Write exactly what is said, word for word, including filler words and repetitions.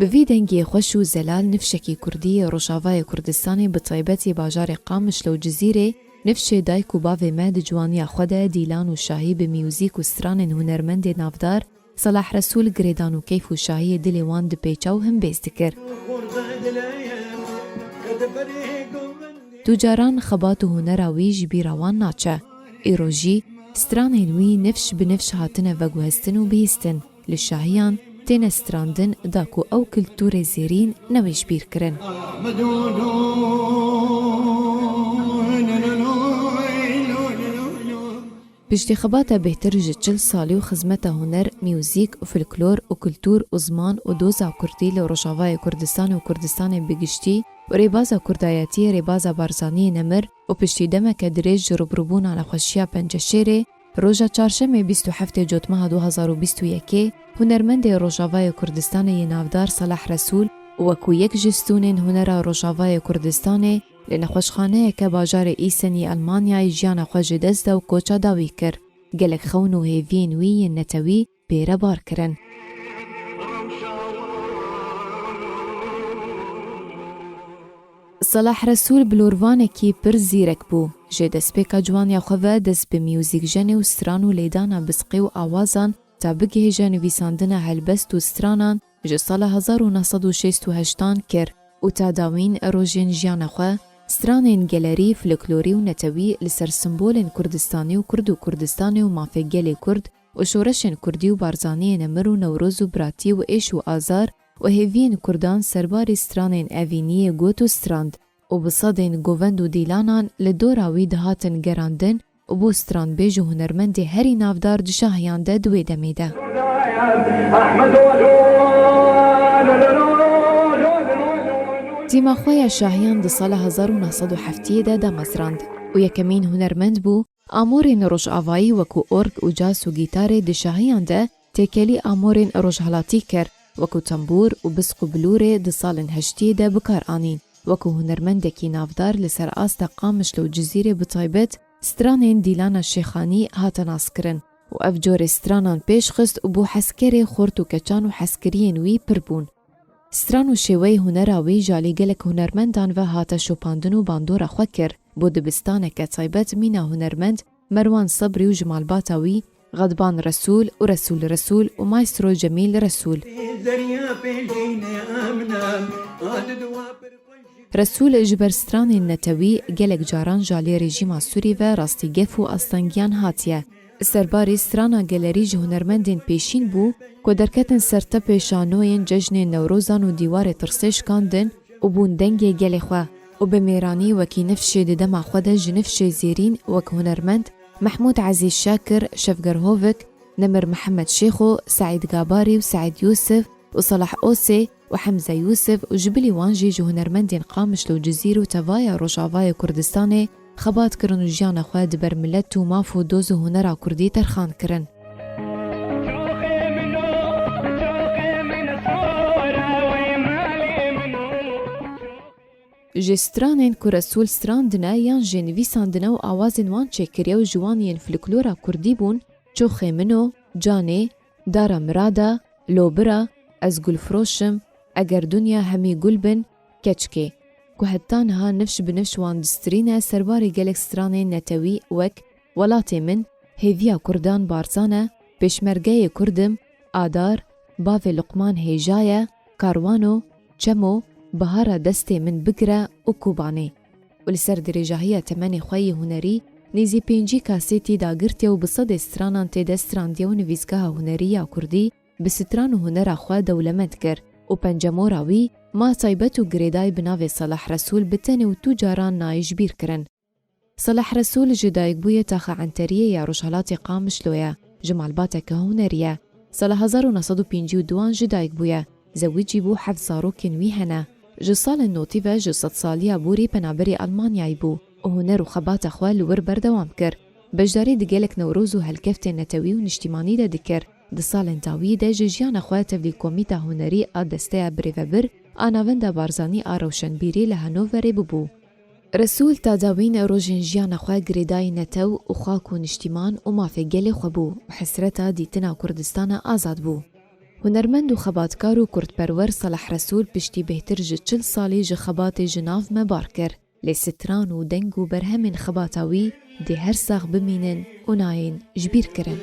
Bi vî dengê xweş û zelal nifşekî kurdî yê Rojavayê Kurdistanê, bi taybetî bajarê Qamişlo û Cizîrê, nifşê dayik û bavê me di ciwaniya xwe de dîlan û şahî bi miyûzîk û stranên hunermendê navdar Salah Resûl girêdan û keyf û şahiyê dilê wan dipêça û himbêz dikir. Tu caran xebat û hunera wî ji bîra wan naçe. Îro jî stranên wî nifş bi nifş hatine veguhestin û bihîstin. Li şahiyan têne strandin da ku ew kultûrê zêrîn newê ji bîr kirin. Piştî xebata bêhtir ji çil salî û xizmeta huner, miyûzîk, folklor û kultûr û ziman û doza kurdî li Rojavayê Kurdistanê û Kurdistanê bi giştî û rêbaza kurdayetiyê, rêbaza Barzaniyê nemir û piştî demeke dirêj ji rûbirûbûna nexweşiya penceşêrê, roja çarşemê bîst û heftê Cotmeha du hazar û bîst û yekê, hunermendê Rojavayê Kurdistanê yê navdar Salah Resûl û wekû yek ji stûnên hunera Rojavayê Kurdistanê, li nexweşxaneyeke bajarê Îsen yê Elmanyayê jiyana xwe ji dest da û koça dawî kir. Gelek xewn û hêviyên wî yên netewî pê re bar kirin. Salah Resûl bilorvanekî pir zîrek bû. Ji destpêka ciwaniya xwe ve dest bi miyûzîkjenê û stran û lêdana bisqî û awazan ta bigihêje nivîsandina helbest û stranan ji sala hezar û neh sed û şêst û heştan kir û ta dawîn rojên jiyana xwe stranên gelerî, folklorî û netewî li ser simbolên Kurdistanî û Kurd û Kurdistanê û mafê gelê Kurd û şoreşên Kurdî û Barzaniyê nemir û Newroz û biratî û êş û azar û hêviyên Kurdan serbarî stranên evîniyê got û strand. û bi sedên govend û dîlanan li dora wî dihatin gerandin û bû stranbêj û hunermendê herî navdar di şahiyan de di wê demê de. Dîma xwe ya şahiyan di sala hezar û neh sed û heftiyê de damezrand û yekemîn hunermend bû, Amorên rojavayî wekû org û cas û gîtarê di şahiyan de têkelî amorên rojhelatî kir, wekû tembûr û bisq û bilûrê di salên heştiyê de bi kar anîn. Wekû hunermendekî navdar li ser asta Qamişlo û Cizîrê bi taybet stranên Dîlana Şêxanî hate naskirin û ev corê stranan pêş xist û bû hezkerê xort û keçan û hezkiriyên wî pir bûn. Stran û şêweyê hunera wî ji alî gelek hunermendan ve hate şopandin û bandora xwe kir. Bû dibistaneke taybet mîna hunermend Merwan Sebrî û ji malbata wî Xedban Resûl û Resûl Resûl û Maestro Cemîl Resûl. Resûl ji ber stranên netewî gelek caran ji alî rejîma Sûrî ve rastî gef û astengiyan hatiye. Serbarî strana gelerî ji hunermendên pêşîn bû ku derketin ser tepê şanoyên cejnên Newrozan û dîwarê tirsê şikandin û bûn dengê gelê xwe û bi mêranî wekî nifşê di dema xwe de ji nifşê zêrîn wek hunermend Mehmûd Ezîz Şakir, Şevger Hovik, Nemir Mihemed Şêxo, Seîd Gabarî û Seîd Yûsif û Salah Osê û Hemze Yûsif û ji bilî wan jî ji hunermendên Qamişlo û Cizîr û tevaya Rojavayê Kurdistanê xebat kirin û jiyana xwe di ber milet û maf û doz û hunera kurdî terxan kirin. Ji stranên ku Resûl strandine yan jî nivîsandine û awazên wan çêkiriye û ji wan yên folklora kurdî bûn, Çoxê Min o, Canê, Dara Mirada, Lobira, Ez Gulfiroş im, Eger Dunya Hemî Gul Bin, Keçikê, ku heta niha nifş bi nifş wan distirîne serbarê gelek stranên netewî wek Welatê Min, Hêviya Kurdan Barzan e, Pêşmergeyê Kurd im, Adar, Bavê Luqman Hêja ye, Karwano, Çemo, Bihara Destê Min Bigire û Kobanê. Û li ser dirêjahiya temenê xwe yê hunerî, nêzî pêncî kasêtî dagirtiye û bi sedê stranan tê de strandiye û nivîsgeha hunerî ya kurdî bi stran û hunera xwe dewlemend kir û pencemora wî ma taybet û girêdayî bi navê Salah Resûl bi tenê û tu caran nayê ji bîr kirin. Salah Resûl ji dayikbûyê taxa Enteriyê ya rojhelatê Qamişlo ye, ji malbateke hunerî ye. Sala hezar û neh sed û pêncî û duan ji dayik bûye. Zewicî bû, heft zarokên wî hene. Ji salên notî ve ji sedsaliya borî penaberê Almanyayê bû û huner û xebata xwe li wir berdewam kir. Beşdarî di gelek newroz û helkeftên netewî û niştîmanî de dikir. Di salên dawî de ji jiyana xwe tevlî komîta hunerî a Desteya Birêvebir a Navenda Barzanî a Rewşenbîrî li Hanoverê bibû. Resûl ta dawîn rojên jiyana xwe girêdayî netew û xak û niştîman û mafê gelê xwe bû û hesreta dîtina Kurdistana azad bû. Hunermend û xebatkar û kurdperwer Salah Resûl piştî bêhtir ji çil salî ji xebatê ji nav me bar kir. Lê stran û deng û berhemên xebata wî dê her sax bimînin û nayên ji bîr kirin.